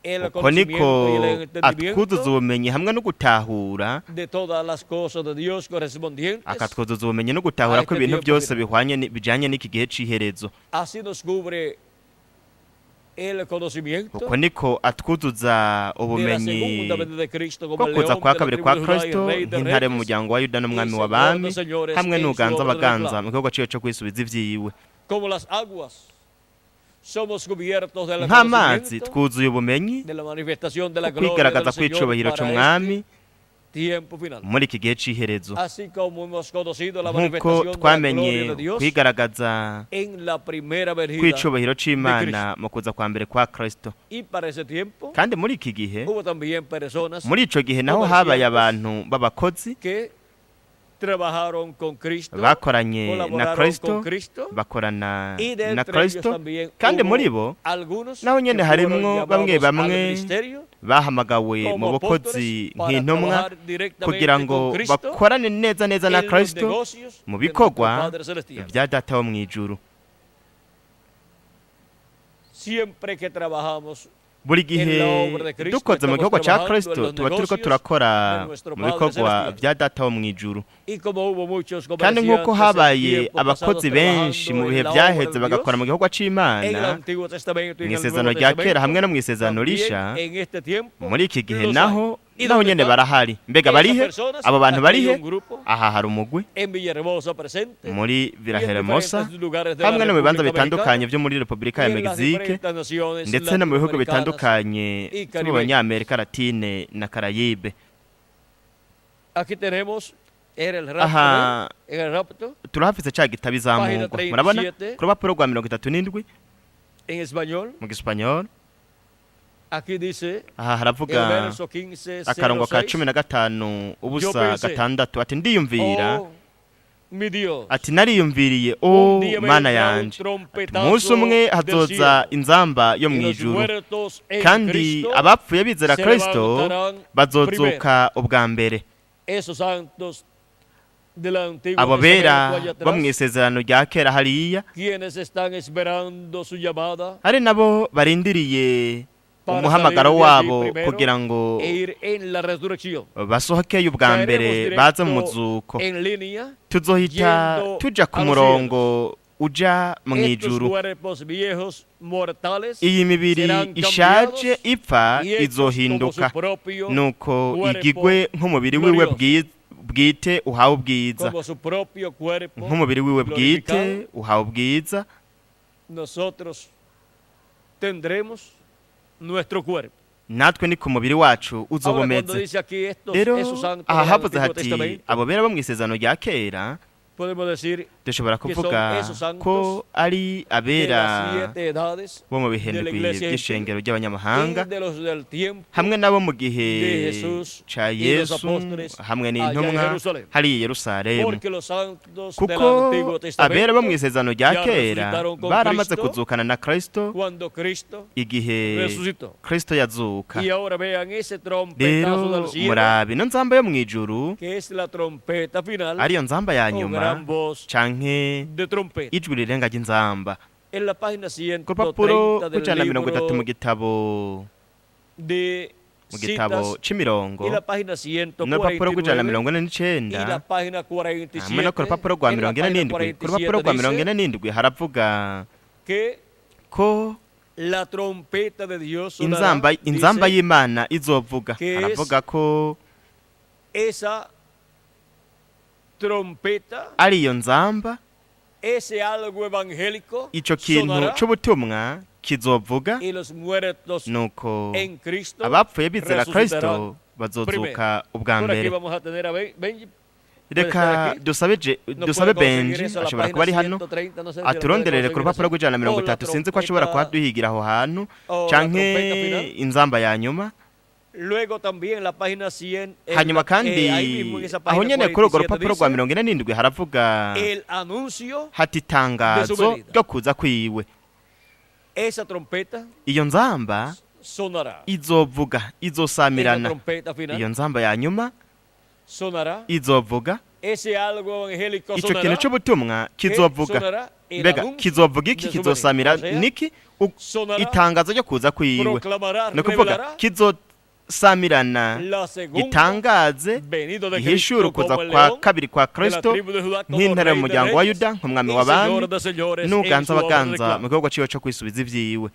el Uko niko conocimiento y el atwuzuza entendimiento ubumenyi hamwe no gutahura, de todas las cosas de Dios correspondientes. akatwuzuza ubumenyi no gutahura a ko este ibintu tiempo byose final. bihwanye bijanye n'iki gihe c'iherezo. Así nos cubre el conocimiento Uko niko atwuzuza de la ubumenyi segunda venida de Cristo como bwo el kuza león kwa de la kabiri tribu kwa de Judá y Kristo, rey de nk'intare mu reyes muryango wa Yuda y n'umwami señor w'abami, de señores hamwe en su n'uganza obra del abaganza plan. mu gikorwa ciwe co kwisubiza ivyiwe. Como las aguas somos cubiertos del Nk'amazi conocimiento twuzuye ubumenyi de la manifestación de la gloria kwigaragaza del Señor kw'icubahiro para c'umwami este tiempo final. muri iki gihe c'iherezo. Así como hemos conocido la Nk'uko manifestación de la twamenye gloria de Dios kwigaragaza en la primera venida kw'icubahiro c'Imana mu kuza kwa mbere kwa Kristo. y para ese tiempo Kandi muri iki gihe, hubo también personas muri ico gihe naho habaye abantu b'abakozi que trabajaron con Cristo, bakoranye na colaboraron Kristo, con Cristo bakorana y de na entre ellos Kristo. también Kandi hubo muri bo algunos naho nyene que fueron harimwo bamwe llamados al bamwe ministerio bahamagawe mu como bukozi apóstoles para nk'intumwa trabajar directamente kugira ngo con Cristo bakorane neza neza na en los Kristo negocios mu de nuestro bikorwa Padre Celestial. vya Data wo mw'ijuru. Siempre que trabajamos Buri gihe en la obra de Cristo, dukoze mu estamos gikorwa ca trabajando en Kristo, los tuba turiko negocios turakora de nuestro mu Padre bikorwa Celestial. vya Data wo mw'ijuru. Y como hubo muchos Kandi nk'uko comerciantes en habaye tiempos pasados abakozi benshi mu trabajando bihe en la obra vyaheze de bagakora Dios, mu gikorwa en el c'Imana, Antiguo Testamento y mu en el isezerano Nuevo rya kera hamwe Testamento, no mu isezerano risha, también en este tiempo muri iki gihe los naho hay. ¿Y naho dónde nyene están barahari. Mbega esas barihe? personas? Abo bantu Aquí hay barihe? un grupo Aha hari umugwi en Villahermosa presente muri y en Villahermosa diferentes lugares de la hamwe no mu bibanza República bitandukanye Mexicana vyo muri Repubulika y ya en las Mexique, diferentes naciones ndetse no mu bihugu latinoamericanas bitandukanye y vyo mu caribeñas. Banyamerika Latine na Karayibe. Aquí tenemos era el rapto, Aha ¿eh? En el rapto, turahafise ca gitabo página izamurwa, murabona 37 ku rupapuro rwa 37 en español. mu gisipanyol. Aquí dice Aha el haravuga verso 15, akarongo ka 06. 15 Yo ubusa pensé, 6 ati ndiyumvira, oh, Mi Dios, Ati nariyumviriye, o un día Mana vendrá un yanje, ati trompetazo umunsi umwe del hazoza cielo, inzamba yo y mu los ijuru, muertos en kandi Cristo abapfuye bizera se Kristo levantarán bazozuka ubwa mbere. Esos santos del Antiguo Abo bera Testamento allá bo mu atrás, isezerano rya kera hariya, quienes están esperando su llamada ari nabo barindiriye para umuhamagaro salir de allí wabo primero kugira ngo e ir en la resurrección. basohokeyo ubwa mbere Caeremos baze mu directo muzuko. en línea Tuzohita yendo tuja ku a los murongo uja mu Estos ijuru. cuerpos viejos mortales Iyi mibiri serán ishaje cambiados ipfa y hechos como su izohinduka, propio nuko cuerpo igigwe nk'umubiri wiwe glorioso. bwite uhawe ubwiza, Como su propio cuerpo nk'umubiri wiwe bwite glorificado. uhawe ubwiza. Nosotros tendremos nuestro cuerpo. Natwe ni ku mubiri wacu uzoba Ahora, cuando umeze. dice aquí estos, Rero esos santos aha del havuze Antiguo hati Testamento, abo bera bo mu isezerano rya kera, podemos decir dushobora que son kuvuga esos santos ko ari de abera las siete edades bo mu de la bihendwi iglesia by'ishengero gentil ry'abanyamahanga, y de los del tiempo hamwe nabo mu gihe de Jesús ca y los Yesu apóstoles hamwe allá en n'intumwa Jerusalén. hariya i Yerusalemu, Porque los santos del kuko Antiguo abera bo mu Testamento isezerano rya ya kera resucitaron con baramaze Cristo kuzukana na Kristo cuando Cristo igihe resucitó. Kristo yazuka. Y ahora vean ese trompetazo Rero del cielo, murabe ino nzamba yo mu ijuru, que es la trompeta final ariyo nzamba ya o nyuma gran voz canke de trompeta. ijwi rirenga ry'inzamba. En la página Ku rupapuro 130 del rw'ijana na 30 mu libro gitabo, de mu gitabo citas c'imirongo, y la página n'urupapuro rw'ijana na 149 49 y la página hamwe no ku 47, rupapuro rwa en la mirongo ine página n'indwi, ku rupapuro 47 rwa mirongo dice ine n'indwi haravuga que ko la trompeta de Dios sonará, inzamba dice, y'Imana izovuga. que es Haravuga ko esa trompeta, ariyo nzamba, ese algo evangélico ico kintu sonará c'ubutumwa kizovuga, y los muertos nuko en Cristo abapfuye bizera resucitarán Kristo bazozuka ubwa Por aquí mbere. vamos a tener a Benji. Puede Reka estar aquí. dusabe Nos dusabe puede conseguir Benji, eso a la ashobora página kuba ari hano, 130, no sé si la puede aturonderere ku conseguir rupapuro así. rw'ijana na mirongo O la itatu, sinzi ko ashobora trompeta, kuhaduhigira aho hantu, o la canke trompeta final. inzamba ya nyuma. Luego también la página 100, en Hanyuma kandi ahí mismo en esa aho página nyene kuri urwo 47 rupapuro rwa dice 47 haravuga el anuncio hati de su itangazo venida. ryo kuza kwiwe. Esa trompeta Iyo nzamba sonará. izovuga, Esa izosamirana. trompeta final Iyo nzamba ya nyuma sonará. izovuga. Ese algo evangélico Ico sonará. kintu c'ubutumwa Que kizovuga. sonará el Mbega anuncio kizovuga iki? de su venida. Kizosamira O sea, niki? Sonará, Itangazo ryo kuza kwiwe, proclamará, ni ukuvuga revelará kizosamirana, la segunda gitangaze, venida de gihishure Cristo ukuza como el kwa león kabiri kwa de la Kristo tribu de Judá, como nk'intare rey mu de muryango wa reyes Yuda, nk'umwami y w'abami señor de señores en n'uganza su obra de abaganza reclamo. mu gikorwa ciwe co kwisubiza ivyiwe.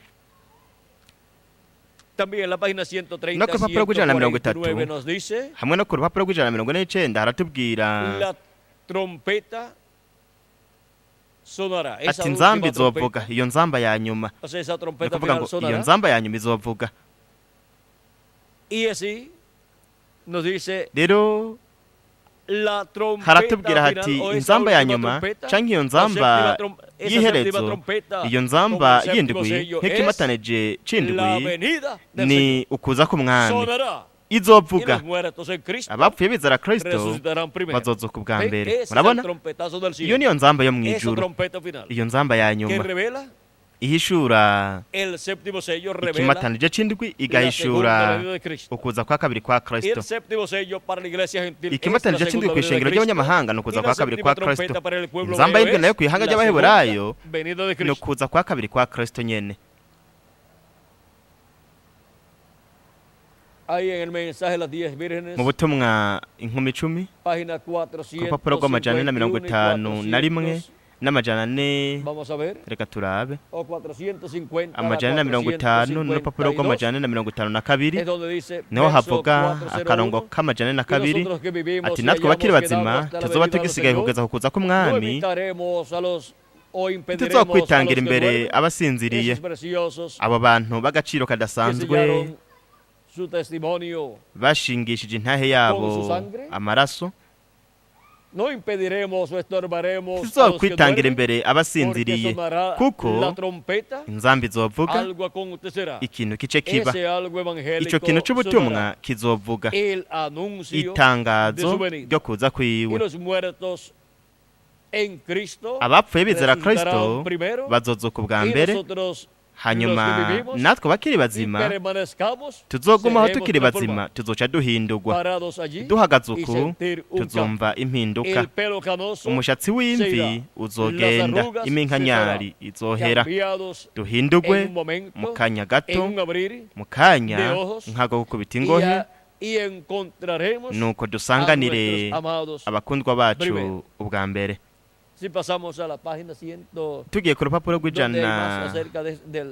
También en la página 130, No ku rupapuro rw'ijana na 30, 149 nos dice hamwe no ku rupapuro rw'ijana na 49 haratubwira la trompeta sonará. Esa ati inzamba última izovuga, trompeta, iyo nzamba ya nyuma, o sea, esa ni trompeta ukuvuga final ngo iyo sonará. nzamba ya nyuma izovuga. Y así nos dice Rero la trompeta haratubwira final hati o esa inzamba ya última nyuma trompeta, canke iyo la nzamba séptima esa séptima y'iherezo, trompeta iyo como nzamba el séptimo y'indwi sello es nk'ikimatanije la c'indwi venida del ni Señor. ukuza k'umwami. Sonará y Izovuga, los muertos en Cristo abapfuye bizera Kristo resucitarán primero. bazozuka ubwa Ve, mbere. ese es el Murabona, trompetazo del iyo cielo. niyo nzamba yo mu Esa ijuru, trompeta final iyo nzamba ya que nyuma revela ihishura el séptimo sello, revela ikimatanije c'indwi, la segunda igahishura venida de Cristo. ukuza kwa kabiri kwa Kristo. El séptimo sello para la iglesia gentil es la Ikimatanije c'indwi segunda ku venida de ishengero Cristo. ry'abanyamahanga ni ukuza Y la kwa kabiri séptima kwa Kristo. trompeta para el pueblo Inzamba hebreo y'indwi nayo es ku ihanga la ry'abaheburayo segunda venida de ni Cristo. ukuza kwa kabiri kwa Kristo nyene. Ahí en el mensaje de las 10 vírgenes, Mu butumwa inkumi 10, página ku rupapuro rw'amajana ane na mirongo 451 y itanu na rimwe 400, n'amajana 4, vamos a ver, reka turabe, o 450 a amajana 450 n'urupapuro 452, rw'amajana 452, es donde dice niho verso havuga 401, akarongo k'amajana 402 y nosotros que vivimos ati y natwe hayamos bakiri quedado bazima hasta la tuzoba venida del tugisigaye Señor, kugeza ku kuza no k'umwami, evitaremos a los o impediremos a los tuzokwitangira que imbere duermen, abasinziriye, esos preciosos abo bantu b'agaciro que kadasanzwe sellaron su testimonio. bashingishije intahe yabo Con su sangre. amaraso. No impediremos o estorbaremos a los que Tuzokwitangira duermen, imbere porque abasinziriye, sonará kuko la trompeta, inzamba izovuga, algo acontecerá. ikintu kice kiba. Ese algo Ico evangélico kintu c'ubutumwa sonará. kizovuga El anuncio de itangazo su venida. ryo kuza Y kwiwe, los muertos en Cristo Abapfuye bizera resucitarán Kristo primero bazozuka ubwa y mbere, nosotros, hanyuma los que vivimos natwe bakiri y bazima permanezcamos, tuzogumaho seremos tukiri bazima, transformados. tuzoca duhindurwa. Parados allí Duhagaze y uku sentir un cambio. tuzumva impinduka. El pelo canoso Umushatsi se w'imvi irá, uzogenda, las arrugas iminkanyari cesarán, izohera, cambiados duhindurwe en un momento, mu kanya en gato, un abrir mu kanya de ojos, nk'ako gukubita y, ingohe, y encontraremos nuko a dusanganire nuestros amados. abakundwa bacu primero. ubwa mbere. Si pasamos a la página 100, Tugiye ku rupapuro donde hay más rw'ijana acerca de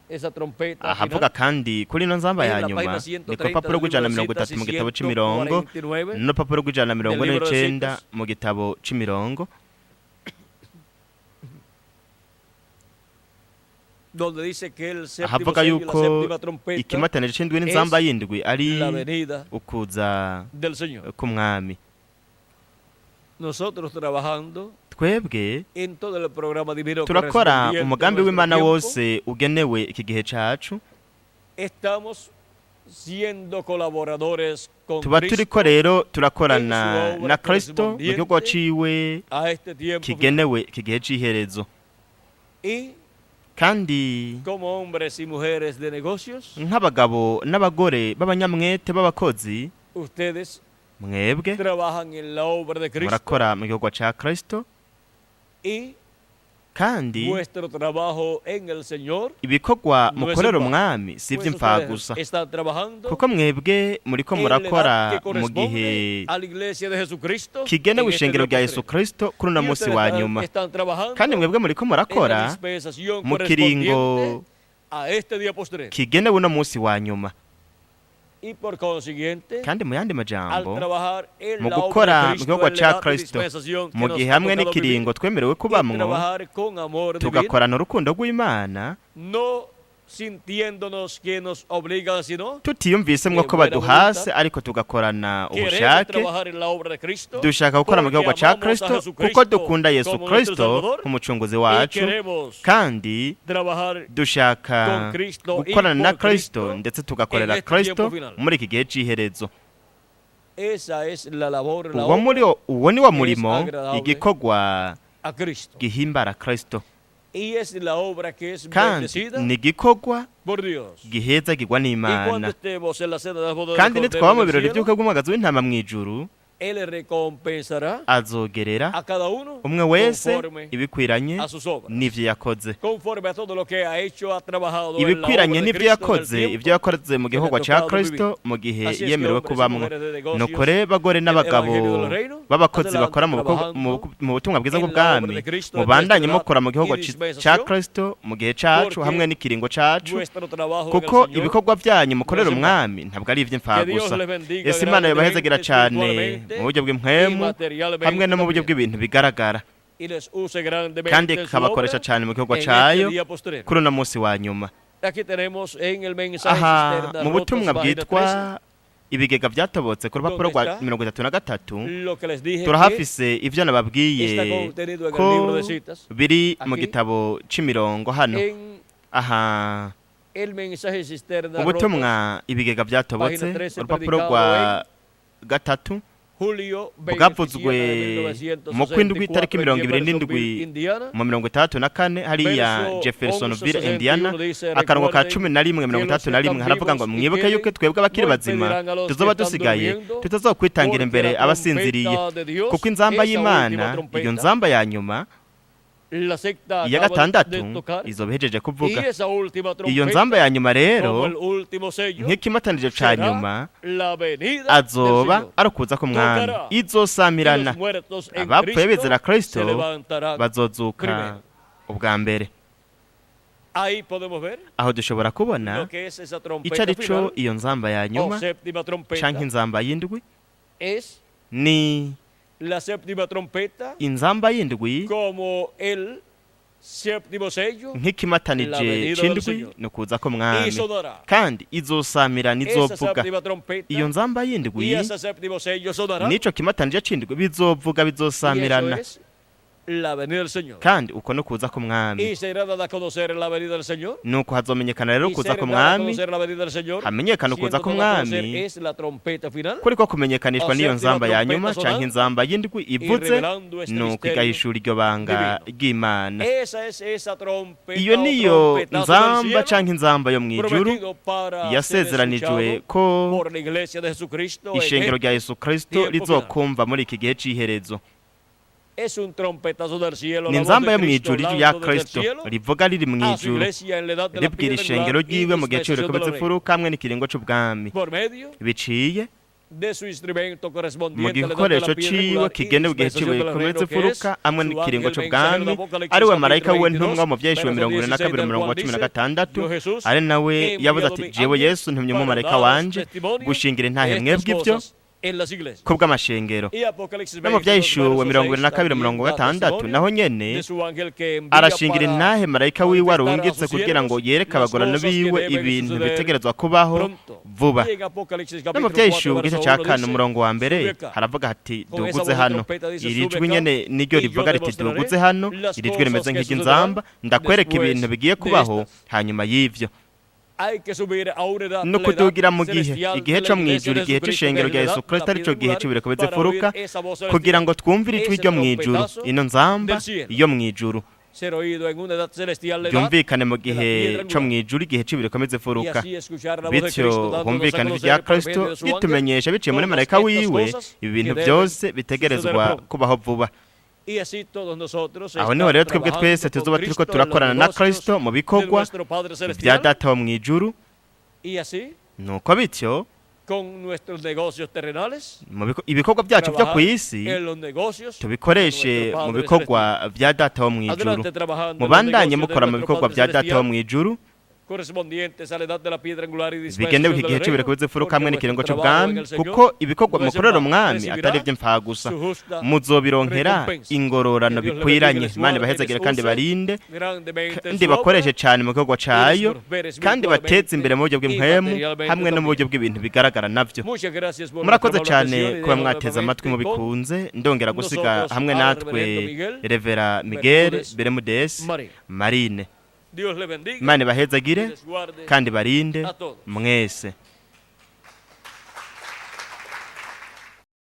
esa trompeta ahavuga final, kandi kuri ino nzamba en ya la nyuma, página ni ku 130 rupapuro del rw'ijana libro de mirongo citas itatu y mu gitabo c'imirongo 149 n'urupapuro rw'ijana mirongo del ine libro de n'icenda citas. mu gitabo c'imirongo, donde dice que el séptimo ahavuga sello y la yuko séptima trompeta ikimatanije c'indwi n'inzamba y'indwi ari la venida ukuza del Señor. k'umwami. Nosotros trabajando Twebwe en todo el programa divino turakora correspondiente a umugambi nuestro w'Imana tiempo, wose ugenewe iki gihe cacu. Estamos siendo colaboradores con Tuba Cristo turiko rero turakorana en su obra na Kristo mu gikorwa ciwe a este tiempo final. kigenewe iki gihe c'iherezo. Y Kandi como hombres y mujeres de negocios, nk'abagabo n'abagore b'abanyamwete b'abakozi, ustedes mwebwe trabajan en la obra de Cristo murakora mu gikorwa ca Kristo, y kandi vuestro trabajo en el Señor ibikorwa no es mukorera en vano. umwami si Pues ivy'imfagusa, ustedes están trabajando kuko mwebwe muriko en la edad murakora que mu corresponde gihe a la iglesia de Jesucristo kigenewe en este ishengero día rya Yesu postrero. Kristo kuri uno Y munsi ustedes wa nyuma. están trabajando Kandi mwebwe muriko en la murakora dispensación mu kiringo correspondiente a este día postrero. kigenewe uno munsi wa nyuma. Y por consiguiente, Kandi mu yandi al majambo, trabajar en mu la obra gukora de mu Cristo, gikorwa en la ca edad de Kristo dispensación que mu nos gihe ha hamwe tocado vivir, n'ikiringo twemerewe y kubamwo, trabajar con amor divino, tugakorana urukundo rw'Imana, no sintiéndonos que nos obligan, sino tutiyumvisemwo de ko buena baduhase, voluntad, ariko tugakorana queremos ubushake. trabajar en la obra de Cristo Dushaka gukora mu porque gikorwa ca amamos a Kristo Jesucristo kuko dukunda Yesu como nuestro Kristo Salvador nk'umucunguzi y wacu, queremos kandi trabajar dushaka con Cristo y gukorana na por Kristo Cristo ndetse tugakorera en este Kristo tiempo final. muri iki gihe c'iherezo. Esa es la labor, la Uwo obra muri uwo ni wo es murimo, agradable igikorwa a Cristo. gihimbara Kristo, Y es la obra que es kandi bendecida ni igikorwa por Dios. gihezagirwa Y cuando n'Imana. estemos en la cena de las bodas del Kandi Cordero nitwaba mu en el birori cielo, by'ubukwe bw'umwagazi w'intama mw'ijuru, Él recompensará azogerera a cada uno umwe wese conforme ibikwiranye a sus obras, n'ivyo yakoze, conforme a todo lo que ha hecho, ha trabajado en la obra ibikwiranye de n'ivyo Cristo en el yakoze, tiempo ivyo yakoze mu que le ha gikorwa ca tocado Kristo vivir. mu gihe Así es que yemerewe hombres y kubamwo. mujeres de negocios Nuko rero bagore del n'abagabo Evangelio del Reino, b'abakozi adelante bakora trabajando mu butumwa bwiza en la obra bw'ubwami, de Cristo en mubandanye nuestra edad mukora mu gikorwa y ca dispensación, Kristo mu gihe cacu porque hamwe n'ikiringo cacu, vuestro trabajo en el kuko Señor ibikorwa vyanyu mukorera no es en vano. umwami ntabwo ari Que Dios ivy'imfagusa. les bendiga Ese Imana yobahezagira grandemente cane espiritualmente mu buryo y bw'impwemu materialmente hamwe no mu buryo también. bw'ibintu bigaragara, Y les use grandemente kandi en su ikabakoresha obra cane mu gikorwa en este cayo día postrero. kuri uno munsi wa nyuma. Aquí tenemos en el mensaje Aha cisterna mu rotos, butumwa página bwitwa 13, ibigega vyatobotse ku rupapuro ¿Dónde rwa está? 33, lo que les dije que turahafise ivyo está nababwiye contenido en el ko libro de citas. biri mu Aquí. gitabo c'imirongo hano. En Aha el mensaje cisterna rotos, ubutumwa ibigega vyatobotse, Página 13, urupapuro predicado rwa gatatu, julio 27 bwavuzwe de mu kwindwi 1964 itariki en 27 Jeffersonville, Indiana. mu 64 hariya Verso Jeffersonville, 1161 Indiana, dice, akarongo ka "Recuerden 11:61 que los que haravuga ngo están vivos y mwibuke yuko queden twebwe abakiri no bazima impedirán a los que tuzoba están dusigaye durmiendo, tutazokwitangira porque imbere la abasinziriye, trompeta de Dios, kuko inzamba esa última y'Imana, iyo trompeta, nzamba ya nyuma, la secta iya acaba de gatandatu, tocar, izoba ihejeje y kuvuga. esa última Iyo trompeta, nzamba ya nyuma rero, como el último sello, nk'ikimatanije ca será nyuma, la venida del azoba Señor. ari ukuza k'umwami. Tocará. Y Izosamirana, los muertos en abapfuye Cristo bizera Kristo se levantarán. bazozuka primero. ubwa mbere. Ahí podemos ver Aho dushobora kubona lo que es esa ico trompeta ari co final iyo nzamba ya o nyuma séptima trompeta. canke inzamba y'indwi. Es Ni la séptima trompeta inzamba y'indwi como el séptimo sello La nk'ikimatanije venida del c'indwi, Señor. ni ukuza ko y mwami, sonará. kandi izosamirana, Esa izovuga. séptima trompeta Iyo nzamba y y'indwi ese séptimo sello sonará. n'ico kimatanije c'indwi bizovuga, Y eso bizosamirana. es La venida del Señor. Kandi uko no kuza k'umwami. Y será dada a conocer la venida del Señor. Nuko hazomenyekana rero Y kuza será dada a k'umwami. conocer la venida del Señor. Hamenyekana ukuza Siendo dada a conocer k'umwami es la trompeta final. kuri ko kumenyekanishwa n'iyo Acerca nzamba ya trompeta nyuma sonando canke inzamba y'indwi ivuze, revelando este nuko misterio igahishura iryo banga divino. ry'Imana. Esa es esa trompeta Iyo o niyo trompetazo del nzamba cielo canke inzamba yo mw'ijuru prometido para ser yasezeranijwe escuchado ko por la iglesia de Jesucristo en ishengero este rya Yesu Kristo tiempo rizokumva muri iki gihe c'iherezo. Es un trompetazo del cielo, Ni la voz inzamba de yo Cristo mw'ijuru, ijwi rya hablando desde el Kristo cielo rivuga riri a su mw'ijuru iglesia en la edad de la ribwira piedra ishengero angular y ryiwe mu gihe dispensación c'ibireko de los reinos. imfuruka hamwe n'ikiringo c'ubwami, Por medio biciye de su instrumento mu correspondiente a la edad de la gikoresho piedra ciwe angular y kigenewe igihe dispensación c'ibuye del rikomeza reino, que es imfuruka hamwe su n'ikiringo ángel mensajero de c'ubwami, Apocalipsis ari we marayika capítulo wiwe ntumwa 22, mu vyahishuriwe verso 22 16 del umurongo wa cual cumi na dice, gatandatu, yo Jesús ari nawe he yavuze enviado ati mi jewe ángel Yesu ntumye para umumarayika daros wanje testimonio gushingira intahe de mwebwe estas ivyo cosas en las iglesias. kubw'amashengero. Y Apocalipsis No mu 22, vyahishuwe verso mirongo ibiri na 6 kabiri también umurongo wa da gatandatu testimonio naho nyene de su ángel que envía arashingira para intahe marayika wiwe manifestar a arungitse sus kugira ngo siervos yereke las abagorano cosas que biwe deben ibintu suceder bitegerezwa kubaho pronto. vuba. Y en Apocalipsis No mu capítulo 4, vyahishuwe igice verso ca 1 kane dice, umurongo wa mbere sube acá. haravuga hati Con esa duguze voz de hano. trompeta dice, Iri sube jwi acá, nyene niryo y yo rivuga riti demostraré duguze hano. las Iri jwi rimeze cosas que nk'iry'inzamba, sucederán ndakwereka después ibintu bigiye de kubaho estas. hanyuma y'ivyo. Hay que subir a una edad, No la edad kudugira mu gihe celestial igihe de la co iglesia mw'ijuru, de igihe Jesucristo, que c'ishengero es rya la edad Yesu de la Kristo, arico piedra gihe angular, c'ibireko para oír imfuruka, esa voz kugira celestial, ngo twumvire ijwi ese ryo mw'ijuru, trompetazo ino nzamba del cielo. yo mw'ijuru Ser oído en una edad celestial, la edad ryumvikane mu de la gihe piedra co angular. mw'ijuru, igihe c'ibireko Y imfuruka. así escuchar la voz de Bityo Cristo dándonos a humvikane ijwi rya conocer por Kristo medio de su ángel ritumenyesha biciye muri todas marayika estas wiwe cosas ibi bintu que deben byose suceder bitegerezwa pronto. kubaho vuba. Y así todos nosotros Aho estar niho rero twebwe trabajando twese con tuzoba turiko Cristo en los turakorana na negocios Kristo mu de bikorwa nuestro Padre vya Celestial Data wo mw'ijuru. y así Nuko bityo con nuestros negocios terrenales mu ibikorwa byacu byo ku trabajar isi en los negocios de tubikoreshe nuestro mu Padre bikorwa vya Data wo mw'ijuru. Adelante trabajando en los Mubandanye negocios de mukora mu nuestro bikorwa Padre vya Data wo Celestial mw'ijuru correspondientes a la edad de la piedra angular y bigenewe dispensación iki del gihe reino, c'ibireko imfuruka porque hamwe vuestro n'ikiringo trabajo en c'ubwami, el Señor kuko ibikorwa no es en mukorera vano. umwami Recibirá atari ivy'imfagusa, su justa muzobironkera recompensa. ingororano Que Dios le bendiga y bikwiranye. les Imana guarde y ibahezagire les kandi use barinde grandemente en kandi su bakoreshe obra cane mu gikorwa y les cayo, prospere kandi bateze espiritualmente imbere mu buryo y bw'impwemu materialmente hamwe no mu buryo también. bw'ibintu bigaragara navyo. Muchas gracias por vuestra Murakoze amable cyane atención y kuba dejo mwateze amatwi nuevamente con mubikunze. Ndongera gusiga nosotros hamwe al natwe reverendo Miguel Revera Miguel Bermúdez Bermudez Marín. Marine. Dios le bendiga Imana y ibahezagire les guarde kandi barinde a todos. mwese.